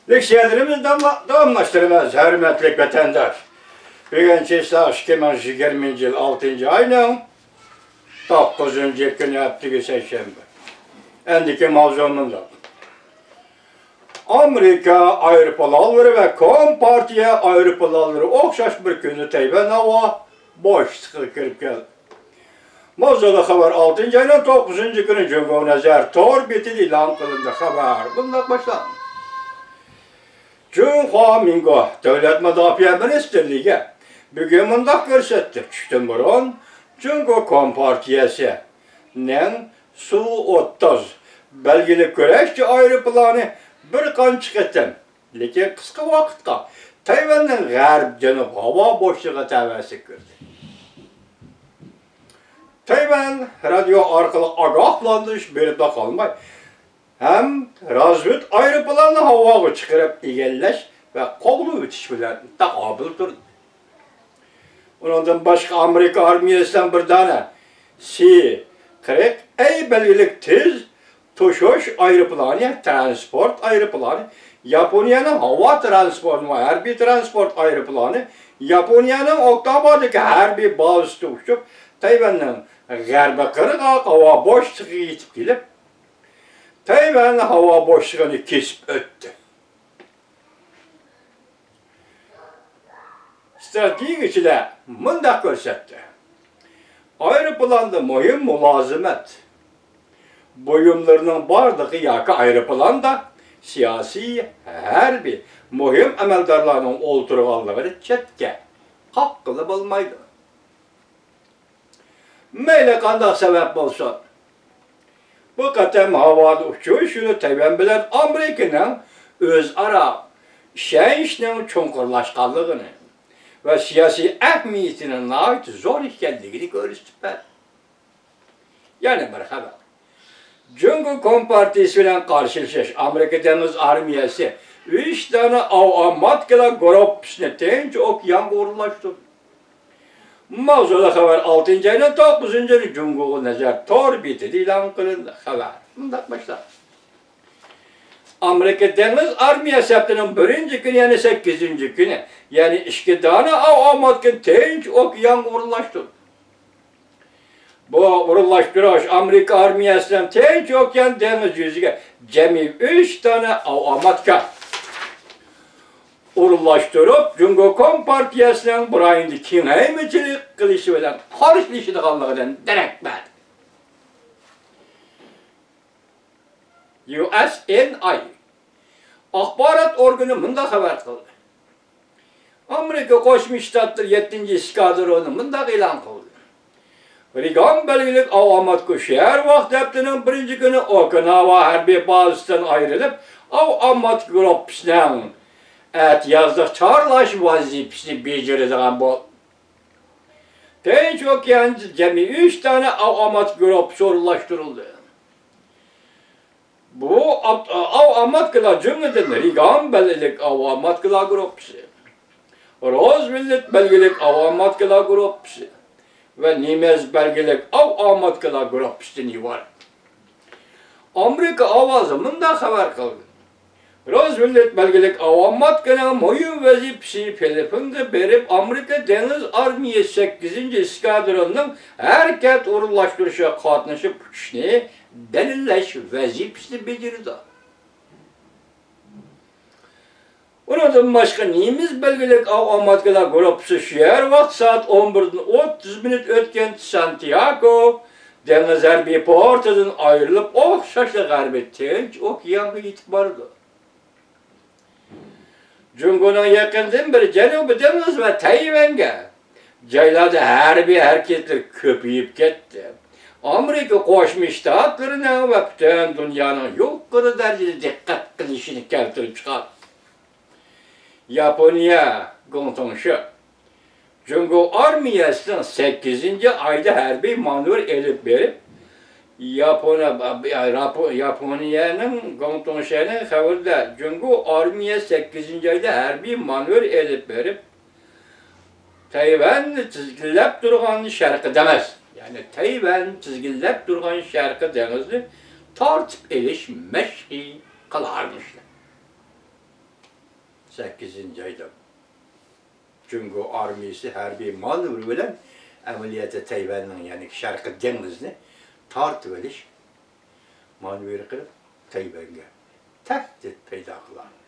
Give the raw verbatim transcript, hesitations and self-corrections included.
لېكسىيەلىرىمىزنى داۋاملاشتۇرىمىز، ھۆرمەتلىك ۋەتەنداش. بۈگۈن چېسلاق ئىككى مىڭ يىگىرمىنچى يىل ئالتىنچى ئاينىڭ توققۇزىنچى كۈنى، ھەپتىكى سەيشەنبە. ئەندىكى ماۋزۇ مۇنداق. ئامېرىكا ئايروپىلانلىرى ۋە كومپارتىيە ئايروپىلانلىرى ئوخشاش بىر كۈندە تەيۋەن ھاۋا بوشلۇقىغا كىرىپ كەلدى. ماۋزۇدا خەۋەر ئالتىنچى ئاينىڭ توققۇزىنچى كۈنى جۇڭگو نەزەر تور بېتىدە ئېلان قىلىندى. خەۋەر بۇنداق باشلاندى. جۇڭخۇا مىنگو دۆلەت مۇداپىئە مىنىستىرلىكى بۈگۈن مۇنداق كۆرسەتتى. چۈشتىن بۇرۇن جۇڭگو كومپارتىيەسىنىڭ سۇ ئوتتۇز بەلگىلىك كۈرەشچى ئايروپىلانى بىر قانچە قېتىم، لېكىن قىسقا ۋاقىتقا تەيۋەننىڭ غەرب جەنۇب ھاۋا بوشلۇقىغا تەۋەسىگە كىردى. تەيۋەن رادىيو ئارقىلىق ئاگاھلاندۇرۇش بېرىپلا قالماي، ھەم رازۋېد ئايروپىلاننى ھاۋاغا چىقىرىپ ئىگىلەش ۋە قوغلىۋېتىش بىلەن تاقابىل تۇردى. ئۇنىڭدىن باشقا، ئامېرىكا ئارمىيەسىنىڭ بىر دانە سى قىرىق ئەي بەلگىلىك تېز توشۇش ئايروپىلانى، تىرانسپورت ئايروپىلانى، ياپونىيەنىڭ ھاۋا تىرانسپورت ۋە ھەربىي تىرانسپورت ئايروپىلانى ياپونىيەنىڭ ئوكتابادىكى ھەربىي بازىسىدا ئۇچۇپ، تەيۋەننىڭ غەربىي قىرغاق ھاۋا بوشلۇقىغا يېتىپ كېلىپ، تەيۋەن ھاۋا بوشلۇقىنى كېسىپ ئۆتتى. ئىستراتېگىيىچىلەر مۇنداق كۆرسەتتى: ئايروپىلاندا مۇھىم مۇلازىمەت بۇيۇملىرىنىڭ بارلىقى ياكى ئايروپىلاندا سىياسىي، ھەربىي مۇھىم ئەمەلدارلارنىڭ ئولتۇرغانلىقىنى چەتكە قاققىلى بولمايدۇ. مەيلى قانداق سەۋەب بولسۇن، بۇ قېتىم ھاۋادا ئۇچۇش يولى تەيۋەن بىلەن ئامېرىكىنىڭ ئۆزئارا ئىشەنچنىڭ چوڭقۇرلاشقانلىقىنى ۋە سىياسىي ئەھمىيىتىنىڭ ناھايىتى زور ئىكەنلىكىنى كۆرسىتىپ بەردى. يەنە بىر خەۋەر. جۇڭگو كومپارتىيىسى بىلەن قارشىلىشىش ئامېرىكا دېڭىز ئارمىيەسى ئۈچ دانە ئاۋاماتكىلار گۇرۇپپىسىنى تىنچ ئوكيانغا ئورۇنلاشتۇردى. ماۋزۇلۇق خەۋەر ئالتىنچى ئاينىڭ توققۇزىنچى كۈنى جۇڭگوغا نەزەر تور بېتىدە ئېلان قىلىندى. خەۋەر مۇنداق باشلاندى. ئامېرىكا دېڭىز ئارمىيەسى ھەپتىنىڭ بىرىنچى كۈنى، يەنى سەككىزىنچى كۈنى، يەنى ئىككى دانە ئاۋاماتكىنى تىنچ ئوكيانغا ئورۇنلاشتۇردى. بۇ ئورۇنلاشتۇرۇش ئامېرىكا ئارمىيەسىنىڭ تىنچ ئوكيان دېڭىز يۈزىگە جەمئىي ئۈچ دانە ئاۋاماتكا ئورۇنلاشتۇرۇپ، جۇڭگو كومپارتىيەسىنىڭ بۇ رايوندا كېڭەيمىچىلىك قىلىشى بىلەن قارشىلىشىدىغانلىقىدىن دېرەك بەردى. يۇ ئېس ئېن ئاي ئاخبارات ئورگىنى مۇنداق خەۋەر قىلدى. ئامېرىكا قوشما شتاتلىرى يەتتىنچى ئېسكادرونى مۇنداق ئېلان قىلدى. رېگان بەلگىلىك ئاۋاماتكا شەھەر ۋاقتى ھەپتىنىڭ بىرىنچى كۈنى ئوكىناۋا ھەربىي بازىسىدىن ئايرىلىپ، ئاۋاماتكا گۇرۇپپىسىنىڭ ئەتىيازلىق چارلاش ۋەزىپىسىنى بېجىرىدىغان بولدى. تىنچ ئوكياندا جەمئىي ئۈچ دانە ئاۋاماتكا گۇرۇپپىسى ئورۇنلاشتۇرۇلدى. بۇ ئاپ-، ئاۋاماتكىلار جۈملىدىن رېگان بەلگىلىك ئاۋاماتكىلار گۇرۇپپىسى، روزۋېلت بەلگىلىك ئاۋاماتكىلار گۇرۇپپىسى ۋە نېمېز بەلگىلىك ئاۋاماتكىلار گۇرۇپپىسىدىن ئىبارەت. ئامېرىكا ئاۋازى مۇنداق خەۋەر قىلدى. روزۋېلت بەلگىلىك ئاۋاماتكىنىڭ مۇھىم ۋەزىپىسى فىلىپپىنغا بېرىپ، ئامېرىكا دېڭىز ئارمىيەسى سەككىزىنچى ئېسكادروننىڭ ھەرىكەت ئورۇنلاشتۇرۇشىغا قاتنىشىپ ئۇچۇشنى دەلىللەش ۋەزىپىسىنى بېجىرىدۇ. ئۇنىڭدىن باشقا، نېمىز بەلگىلىك ئاۋاماتكىلار گۇرۇپپىسى شۇ يەر ۋاقتى سائەت ئون بىردىن ئوتتۇز مىنۇت ئۆتكەن سانتىياگو دېڭىز ھەربىي پورتىدىن ئايرىلىپ، ئوخشاشلا غەربىي تىنچ ئوكيانغا يېتىپ بارىدۇ. جۇڭگونىڭ يېقىندىن بېرى جەنۇبىي دېڭىز ۋە تەيۋەنگە جايلاردا ھەربىي ھەرىكەتلىرى كۆپىيىپ كەتتى. ئامېرىكا قوشما شتاتلىرىنىڭ ۋە پۈتۈن دۇنيانىڭ يۇقىرى دەرىجىدە دىققەت قىلىشىنى كەلتۈرۈپ چىقاردى. ياپونىيە گوڭتۇڭشى جۇڭگو ئارمىيەسىنىڭ سەككىزىنچى ئايدا ھەربىي مانېۋىر ئېلىپ بېرىپ، ياپونىيە، ياپو-، ياپونىيەنىڭ گوڭتۇڭشەنىڭ خەۋىرىدە، جۇڭگو ئارمىيەسى سەككىزىنچى ئايدا ھەربىي مانېۋىر ئېلىپ بېرىپ، تەيۋەننى تىزگىنلەپ تۇرغان شەرقىي دېڭىز، يەنى تەيۋەن تىزگىنلەپ تۇرغان شەرقىي دېڭىزنى تارتىپ ئېلىش مەشقى قىلارمىشلار. سەككىزىنچى ئايدا جۇڭگو ئارمىيىسى ھەربىي مانېۋىر بىلەن ئەمەلىيەتتە تەيۋەننىڭ، يەنى شەرقىي دېڭىزنى تارتىۋېلىش مانېۋىرى قىلىپ، تەيۋەنگە تەھدىت پەيدا قىلغان.